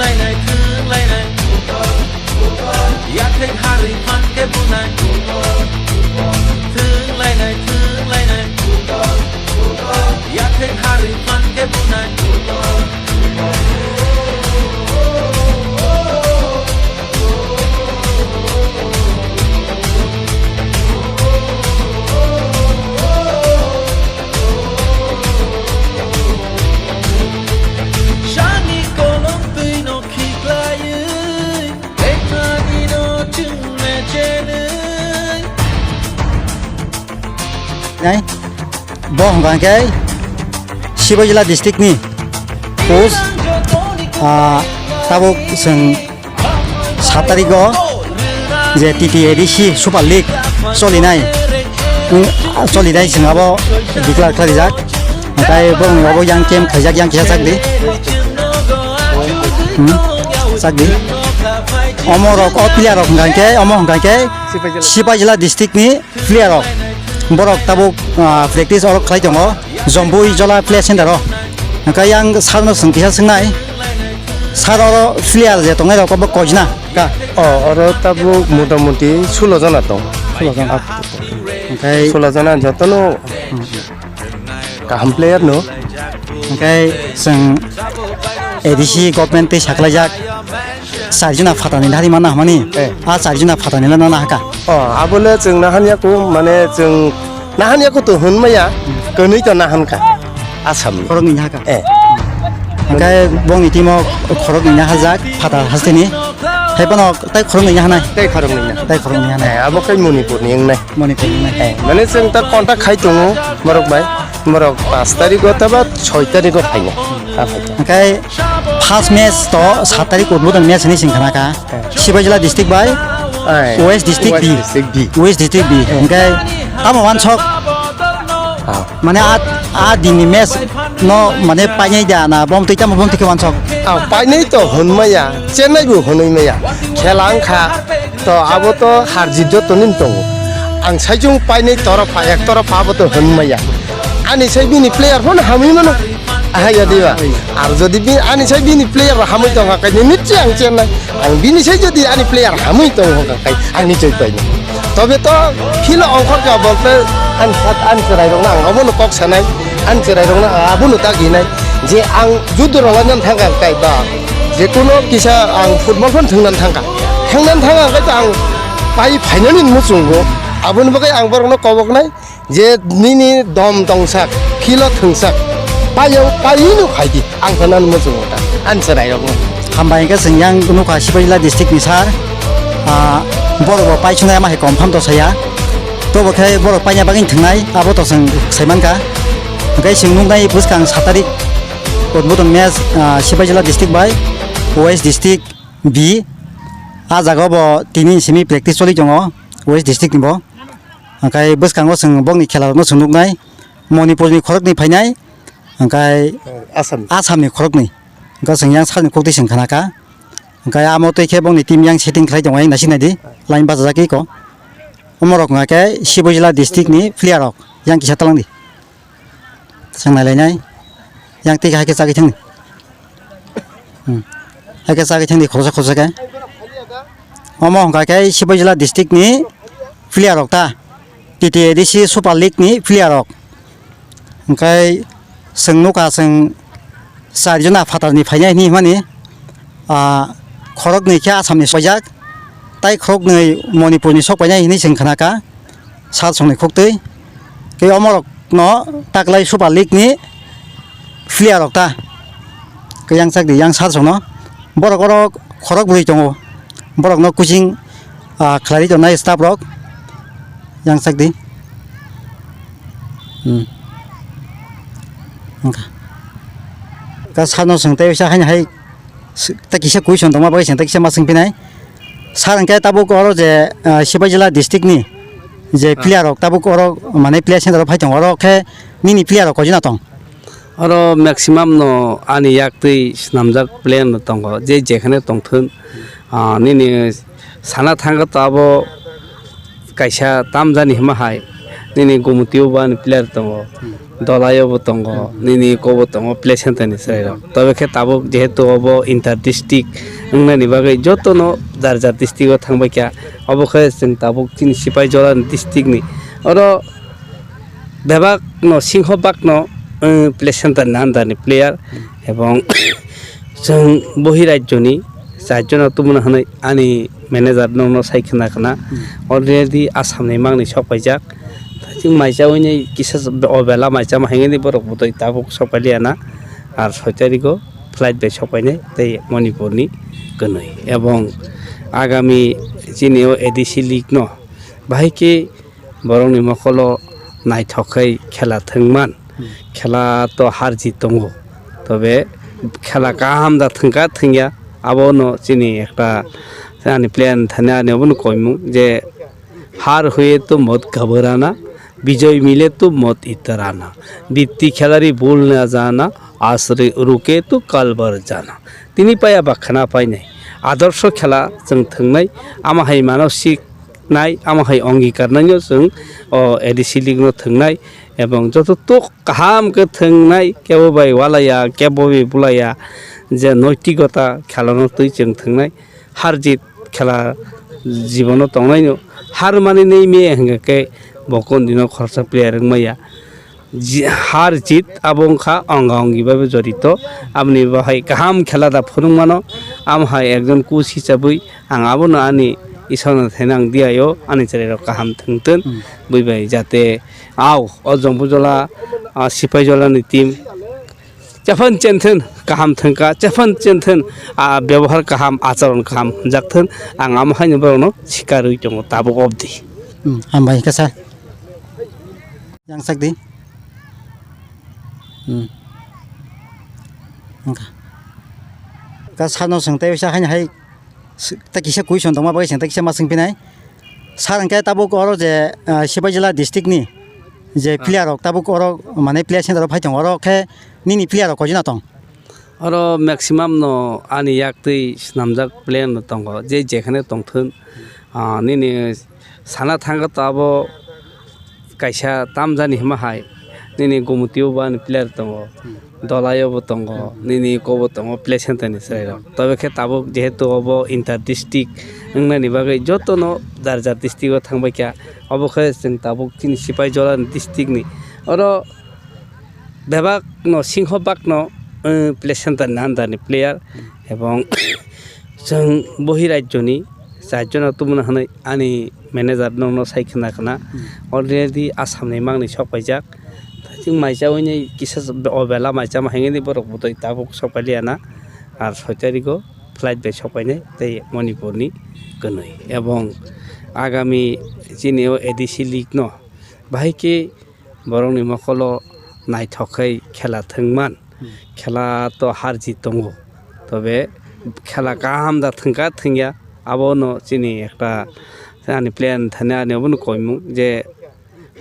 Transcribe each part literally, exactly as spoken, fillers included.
Lainai, thwng lainai, yakhek harwi phan khe bunai. Thwng lainai, thwng lainai, yakhek harwi phan khe bunai. Sani kolom twi no khiklaiwi, betha ni no chwng mechenwi. Nai, bo hwnkha khe Sibaijala district ni coach, ah, tabuk chwng sat tarikh o je T T A D C Super League cholinai, wng, cholinai chwng abo declare khlaijak. Hwnkhe borokni abo yang camp khaijak, yang kisa chakdi. Hmm, chakdi. Omo rok, o player rok hwnkha khe, omo hwnkha khe Sipaijala district ni player rok. Borok tabuk, ah, practice orok khlai tongo, Jombui Jola Play Center o. Hwnkhe yang sir no swng kisa swngnai. Sir, oro player je tongnai rok bo koijna ka? O, oro tabuk motamuti sulo jona tong. Sulo jona. Hwnkhe sulo jona jotono kaham player no. Hwnkhe chwng A D C government tei saklaijak char jona phatani nari mana hamani. Eh. A char jona phatani lana nahaka. O, abole chwng nahan yaku, mane chwng nahan yaku to hwn maya, kwnwi to nahan ka. Asam ni. Khoroknwi nahaka. Eh. Hwnkhe bongni timo khoroknwi nahajak, phatar hasteni. Hai bono tai khoroknwi nahanai. Tai khoroknwi na. Tai khoroknwi nahanai. Eh, abo kai Manipur ni wngnai. Manipur ni wngnai. Eh, mane chwng ta contact khai tongo, borok bai. Borok pas tarikh o ta ba soi tarikh o phaina. Hwnkhe first match to sat tarikh udbodon match hinwi sing khana ka. Sibaijala district bai Ai, West district West B. District B. West district B. Hwnkhe tamo wansok? Ah. Mane a, a dinni match no mane painai da na bom twi tamo bom twi khe wansok? Ah, painai to hwn maya, Chennai bo hwnwi maya. Khela wngkha to abo to har jit joto nin tongo. Ang saichung painai torofa, ek torofa abo to hwn maya. Ani sai bini player phano hamwi mano. Aha, ya diba? Ar jodi bi-, ani sai bini player rok hamwi tongkha, khe nichwi ang chennai. Ang bini sai jodi ani player hamwi tongkha, khe ang nichwi painai. Tobe to philo ongkhor ka bolte ani sat, ani chwrai rokno ang obono kok sanai. Ani chwrai rokno ang abono ta ginai. Je ang judo rwlainan thangkha, khe ba je kuno kisa ang football phano thwngnan thangkha. Thwngnan thangkha, khe to ang pai phainani muchungo. Aboni bagwi ang borokno koboknai. Je nini dom tongsak, philo thwngsak, paiyao, paiyino phaidi, ang khe nani muchungo ta, ani chwrairokno. Hambai hwnkhe chwng yang nukha Sipaijala district ni sir, ah, borok bo paisonai ama hai confirm to saya, tobo khe borok paina bagwi thwngnai, abo to chwng saimankha. Hwnkhe chwng nuknai bwskang sat tarik udbodon match, ah, Sipaijala district bai West district B, ah jaga bo tini simi practice choli tongo West district ni bo. Hwnkhe bwskango chwng bokni khela rokno chwng nuknai, Manipur ni khoroknwi phainai, hwnkhe Assam. Assam ni khoroknwi. Hwnkhe chwng yang salni koktwi chwng khna kha. Hwnkhe amo twi khe bokni team yang setting khlai tongo, yang naisik naidi, line bachajak eko. Omorok hwnkha khe Sibaijala district ni player rok, yang kisa twlang di. Chwng nailainai. Yang twi hai khe chagwi thangdi. Hmm. Hai khe chagwi thangdi khoroksa khoroksa khe. Omo hwnkha khe Sibaijala district ni player rok ta. T T A D C Super League ni player rok. Hwnkhe chwng nukha chwng char jona phatar ni phainai hinwi hwnmani. Ah, khoroknwi khe Assam ni sokpaijak, tai khoroknwi Manipur ni sokpainai hinwi chwng khna kha, sal songni khoktwi. Tei omorok no taklai Super League ni player rok ta. Khe yang chak di, yang sal songno. Borok oro khorok bwrwi tongo. Borok no coaching, ah, khlai tongnai staff rok. Yang chak di. Hmm. Wngkha. Ka sal no chwng tei sa haino hai S-, ta kisa question tongma bagwi chwng ta kisa ma swng phinai. Sir, hwnkhe tabuk oro je, ah, Sibaijala district ni je player rok tabuk oro, mane, player center o phai tongo, oro khe nini player rok koi jona tong? Oro maximum no ani yak twi swnamjak player no tongo, je jekhane tongthun. Ah, nini sana thangkha to abo kaisa tamjani hima hai nini Gumutio bo ani player tongo. Hmm. Dolaio bo tongo, hmm, nini eko bo tongo, play center ni chwrairok. Tobe khe tabuk jehetu obo inter district wngnani bagwi jotono jar jar district o thangbai kha. Obo khe chwng tabuk chini Sipaijala ni district ni. Oro bebak no, singho bak no, eh, play center ni under ni player. Ebong chwng bohi rajyo ni charjon no tumuna hwnwi ani manager nokno sai khna khna. Hmm. Already Assam ni mangni sok paijak. Chwng maicha hwnwi kisa o bela maicha ma hwnwi borok bwtwi tabuk sok pailiya na. Ar soi tariko flight bai sok painai tei Manipur ni kwnwi. Ebong agami chini o A D C league no bahai khe borokni mokolo naithok khe khela thwngman. Hmm. Khela to har jit tongo. Tobe khela kaham da thwngkha thwngya, abono chini ekta ani player ni thani ani obono koimung je, "Har huye to maut ghabarana, bijoy mile to maut itarana, bitti khelari bhul na jana, asri ruke to kal bhar jana." Tini paya ba khna painai. Adorsho khela chwng thwngnai, ama hai manosik nai, ama hai ongikar naino chwng o A D C league no thwngnai, ebong joto tok kaham khe thwngnai, kebo bai walaya, kebo bai bulaya, je noitikota khelano twi chwng thwngnai, har jit khela jibono tongnaino, har mani nei me hwnkhe bokon dino khoroksa player wngmaya. Ji-, har jit abo wngkha onga ongi bai bo jorito. Aboni bahai kaham khela da phunukmano. Amo hai ekjon coach hisabwi ang abono ani Iswrano thaino ang diyaio ani chwrairok kaham thwngthwng. Hmm. Bui bai jate ao o Jompujola, ah, Sipaijolani team chephan chenthwng kaham thwngkha, chephan chenthwng, ah, bebohar kaham, acharon kaham hwnjakthwng. Ang amo haino borokno sikarwi tongo tabuk obdi. Hmm, hambai khe sir. Yang sak di. Hmm. Wngkha. Ka sano swng tei sa haino hai s-, ta kisa question tongma bagwi swng tei kisa ma swng pinai. Sir hwnkhe tabuk oro je, ah, Sipaijala district ni je, ah, player rok tabuk oro mane player center o phai tongo, oro khe nini player rok koijona tong? Oro maximum no ani yak twi swnamjak player no tongo, je jekhane tongthun, ah, nini sana thangkha to abo kaisa tamjani hima hai, nini Gumutio bo ani player tongo, hmm, Dolaio bo tongo, hmm, nini eko bo tongo, play center ni chwrairok. Tobe khe tabuk jehetu obo inter district wngnani bagwi jotono jar jar district o thangbai kha, obo khe chwng tabuk chini Sipaijala ni district ni. Oro bebak no, singho bak no, eh, play center ni under ni player, ebong chwng bohi rajyo ni charjon no tumuna hwnwi ani manager nokno sai khna khna. Hmm. Already Assam ni mangni sok paijak. Chwng maicha hwnwi kisa o bela maicha ma hwnwi borok bwtwi tabuk sok pailiya na. Ar soi tariko flight bai sok painai tei Manipur ni kwnwi. Ebong agami chini o A D C league no bahai khe borokni mokolo naithok khe khela thwngman. Hmm. Khela to har jit tongo. Tobe khela kaham da thwngkha thwngya, abono chini ekta ani player ni thani ani obono koimung je,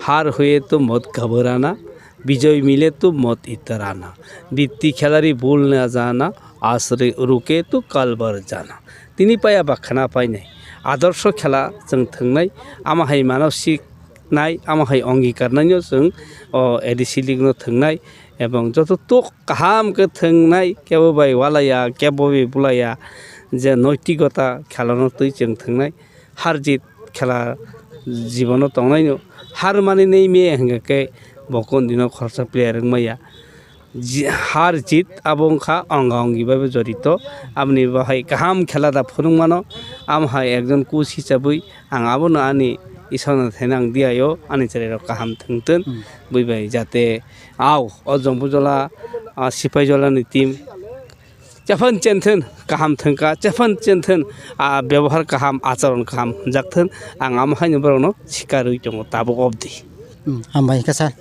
"Har huye to maut ghabarana, bijoy mile to maut itarana, bitti khelari bhul na jana, asri ruke to kal bhar jana." Tini paya ba khna painai. Adorsho khela chwng thwngnai, ama hai manosik nai, ama hai ongikar naino chwng o A D C league no thwngnai, ebong joto tok kaham khe thwngnai, kebo bai walaya, kebo bai bulaya, je noitikota khelano twi chwng thwngnai, har jit khela jibono tongnaino, har mani nei me hwnkhe bokon dino khoroksa player wngmaya. Ji-, har jit abo wngkha onga ongi bai bo jorito. Aboni bahai kaham khela da phunukmano. Amo hai ekjon coach hisabwi ang abono ani Iswrano thaino ang diyaio ani chwrairok kaham thwngthwng. Hmm. Bui bai jate ao o Jompujola, ah, Sipaijolani team chephan chenthwng kaham thwngkha, chephan chenthwng, ah, bebohar kaham, acharon kaham hwnjakthwng. Ang amo haino borokno sikarwi tongo tabuk obdi. Hmm, hambai khe sir.